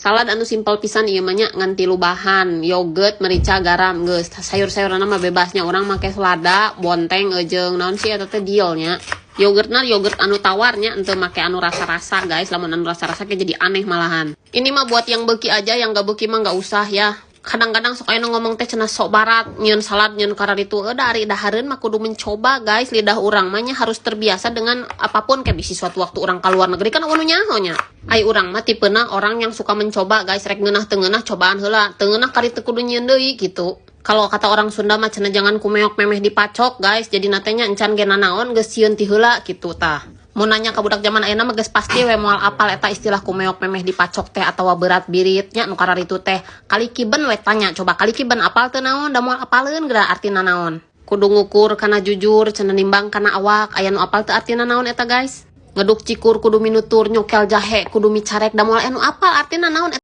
Salad anu simpel pisan ieu mah nya, ngan tilu bahan, yogurt, merica, garam, geus. Sayur-sayuranna mah bebasnya, urang make selada, bonteng, jeung naon sih eta teh, dill nya. Yogurtna yogurt anu tawarnya, henteu make anu rasa-rasa, guys. Lamun anu rasa-rasa kayak jadi aneh malahan. Ini mah buat yang beuki aja, yang gak beuki mah nggak usah ya. Kadang-kadang sok aya nu ngomong teh cenah sok barat nyieun salad, nyieun kararitu. Dari dahareun mah kudu mencoba, guys. Lidah urang mah nya harus terbiasa dengan apapun, kayak bisi suatu waktu urang ka luar negeri kan anu nyaho nya. Ai urang mah tipena orang yang suka mencoba, guys. Rek ngeunah teu ngeunah, cobaan heula. Teu ngeunah, kari teu kudu nyieun deui gitu. Kalau kata orang Sunda mah cenah, jangan ku meok memeh dipacok, guys. Jadi natenya encan ge nanaon, geus sieun ti heula gitu tah. Mau nanya ke budak zaman ayeuna mah geus pasti we moal apal eta istilah ku meok memeh dipacok teh atawa berat biritnya nu kararitu teh. Kalikiben we tanya coba, kalikiben apal teu naon? Da moal apaleun geura artina naon. Kudu ngukur kana jujur cenah, nimbang kana awak. Aya nu apal teu artina naon eta, guys? Ngeduk cikur kudu minutur, nyokel jahe kudu micarek, da moal anu apal artina naon.